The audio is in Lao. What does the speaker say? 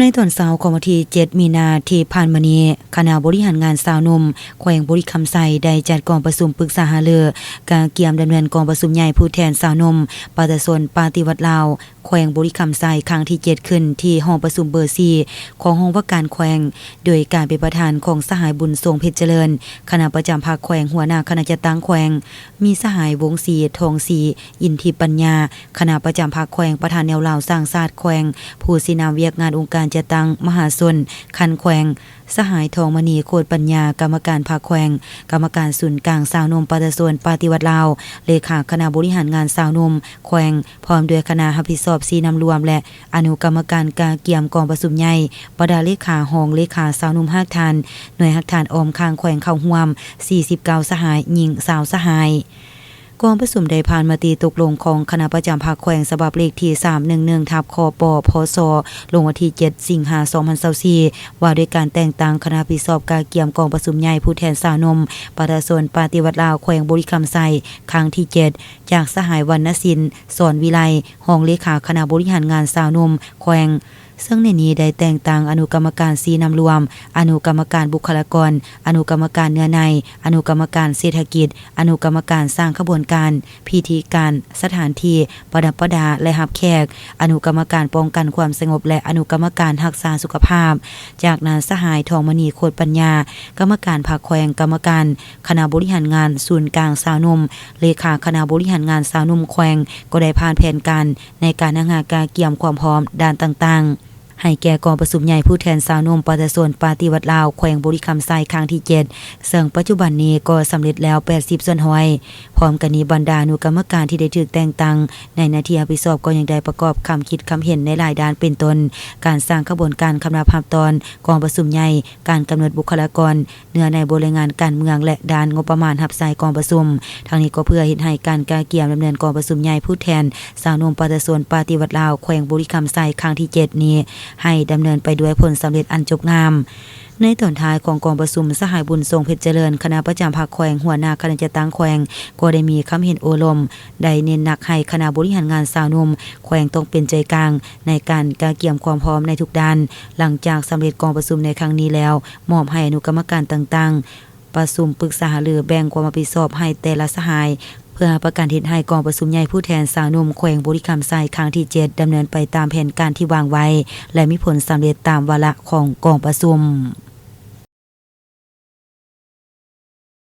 ໃນຕອນເຊົ້າຂອງວັນທີເຈັດ ມີນາ ທີ່ຜ່ານມານີ້, ຄະນະບໍລິຫານງານຊາວໜຸ່ມແຂວງບໍລິຄຳໄຊ ໄດ້ຈັດກອງປະຊຸມປຶກສາຫາລື ກະກຽມດຳເນີນກອງປະຊຸມໃຫຍ່ຜູ້ແທນຊາວໜຸ່ມປະຊາຊົນປະຕິວັດລາວ ແຂວງບໍລິຄຳໄຊ ຄັ້ງທີເຈັດ ຂຶ້ນທີ່ຫ້ອງປະຊຸມເບີສີ່ ຂອງຫ້ອງວ່າການແຂວງ, ໂດຍການເປັນປະທານຂອງສະຫາຍ ບຸນສົງ ເພັດຈະເລີນ ຄະນະປະຈຳພັກແຂວງ, ຫົວໜ້າຄະນະຈັດຕັ້ງແຂວງ, ມີສະຫາຍ ວົງສີ ທອງສີ ອິນທິປັນຍາ ຄະນະປະຈຳພັກແຂວງ, ປະທານແນວລາວສ້າງຊາດແຂວງ, ຜູ້ຊີ້ນຳວຽກງານອົງການຈັດຕັ້ງມະຫາຊົນຂັ້ນແຂວງ, ສະຫາຍ ທອງມະນີ ໂຄດປັນຍາ ກຳມະການພັກແຂວງ, ກຳມະການສູນກາງຊາວໜຸ່ມປະຊາຊົນປະຕິວັດລາວ, ເລຂາຄະນະບໍລິຫານງານຊາວໜຸ່ມແຂວງ ພ້ອມດ້ວຍຄະນະຮັບຜິດຊອບຊີ້ນຳລວມ ແລະ ອະນຸກຳມະການກະກຽມກອງປະຊຸມໃຫຍ່, ບັນດາເລຂາ, ຮອງເລຂາຊາວໜຸ່ມຮາກຖານ, ໜ່ວຍຮາກຖານອ້ອມຂ້າງແຂວງເຂົ້າຮ່ວມ ສີ່ສິບເກົ້າສະຫາຍ, ຍິງຊາວສະຫາຍ. ກອງປະຊຸມໄດ້ຜ່ານມະຕິຕົກລົງຂອງຄະນະປະຈຳພັກແຂວງ ສະບັບເລກທີສາມໜຶ່ງໜຶ່ງ ທັບ ຄປ ພສ ລົງວັນທີເຈັດ ສິງຫາ ສອງພັນຊາວສີ່ ວ່າດ້ວຍການແຕ່ງຕັ້ງຄະນະຮັບຜິດຊອບກະກຽມກອງປະຊຸມໃຫຍ່ຜູ້ແທນຊາວໜຸ່ມປະຊາຊົນປະຕິວັດລາວແຂວງບໍລິຄຳໄຊ ຄັ້ງທີເຈັດ ຈາກສະຫາຍ ວັນນະສິນ ສອນວິໄລ ຮອງເລຂາຄະນະບໍລິຫານງານຊາວໜຸ່ມແຂວງ, ເຊິ່ງໃນນີ້ໄດ້ແຕ່ງຕັ້ງອະນຸກຳມະການຊີ້ນຳລວມ, ອະນຸກຳມະການບຸກຄະລາກອນ, ອະນຸກຳມະການເນື້ອໃນ, ອະນຸກຳມະການເສດຖະກິດ, ອະນຸກຳມະການສ້າງຂະບວນການ, ພິທີການ, ສະຖານທີ່, ປະດັບປະດາ ແລະ ຮັບແຂກ, ອະນຸກຳມະການປ້ອງກັນຄວາມສະຫງົບ ແລະ ອະນຸກຳມະການຮັກສາສຸຂະພາບ. ຈາກນັ້ນ ສະຫາຍ ທອງມະນີ ໂຄດປັນຍາ ກຳມະການພັກແຂວງ, ກຳມະການຄະນະບໍລິຫານງານສູນກາງຊາວໜຸ່ມ, ເລຂາຄະນະບໍລິຫານງານຊາວໜຸ່ມແຂວງ ກໍໄດ້ຜ່ານແຜນການໃນການຮັງຫາກະກຽມຄວາມພ້ອມດ້ານຕ່າງໆ ໃຫ້ແກ່ກອງປະຊຸມໃຫຍ່ຜູ້ແທນຊາວໜຸ່ມປະຊາຊົນປະຕິວັດລາວແຂວງບໍລິຄຳໄຊ ຄັ້ງທີເຈັດ ເຊິ່ງປັດຈຸບັນນີ້ກໍສຳເລັດແລ້ວ ແປດສິບສ່ວນຮ້ອຍ. ພ້ອມກັນນີ້, ບັນດາອະນຸກຳມະການທີ່ໄດ້ຖືກແຕ່ງຕັ້ງໃນໜ້າທີ່ຮັບຜິດຊອບ ກໍຍັງໄດ້ປະກອບຄຳຄິດຄຳເຫັນໃນຫຼາຍດ້ານ ເປັນຕົ້ນ ການສ້າງຂະບວນການ, ຄຳນັບຮັບຕອນກອງປະຊຸມໃຫຍ່, ການກຳນົດບຸກຄະລາກອນ, ເນື້ອໃນບົດລາຍງານການເມືອງ ແລະ ດ້ານງົບປະມານຮັບໃຊ້ກອງປະຊຸມ. ທັງນີ້ກໍເພື່ອເຮັດໃຫ້ການກະກຽມດຳເນີນກອງປະຊຸມໃຫຍ່ຜູ້ແທນຊາວໜຸ່ມປະຊາຊົນປະຕິວັດລາວແຂວງບໍລິຄຳໄຊ ຄັ້ງທີເຈັດນີ້ ໃຫ້ດຳເນີນໄປດ້ວຍຜົນສຳເລັດອັນຈົບງາມ. ໃນຕອນທ້າຍຂອງກອງປະຊຸມ, ສະຫາຍ ບຸນສົງ ເພັດຈະເລີນ ຄະນະປະຈຳພັກແຂວງ, ຫົວໜ້າຄະນະຈັດຕັ້ງແຂວງ ກໍໄດ້ມີຄຳເຫັນໂອ້ລົມ, ໄດ້ເນັ້ນໜັກໃຫ້ຄະນະບໍລິຫານງານຊາວໜຸ່ມແຂວງຕ້ອງເປັນໃຈກາງໃນການກະກຽມຄວາມພ້ອມໃນທຸກດ້ານ. ຫຼັງຈາກສຳເລັດກອງປະຊຸມໃນຄັ້ງນີ້ແລ້ວ, ມອບໃຫ້ອະນຸກຳມະການຕ່າງໆ ປະຊຸມປຶກສາຫາລື, ແບ່ງຄວາມຮັບຜິດຊອບໃຫ້ແຕ່ລະສະຫາຍ ເພື່ອປະກັນເຮັດໃຫ້ກອງປະຊຸມໃຫຍ່ຜູ້ແທນຊາວໜຸ່ມແຂວງບໍລິຄຳໄຊ ຄັ້ງທີເຈັດ ດຳເນີນໄປຕາມແຜນການທີ່ວາງໄວ້ ແລະ ມີຜົນສຳເລັດຕາມວາລະຂອງກອງປະຊຸມ.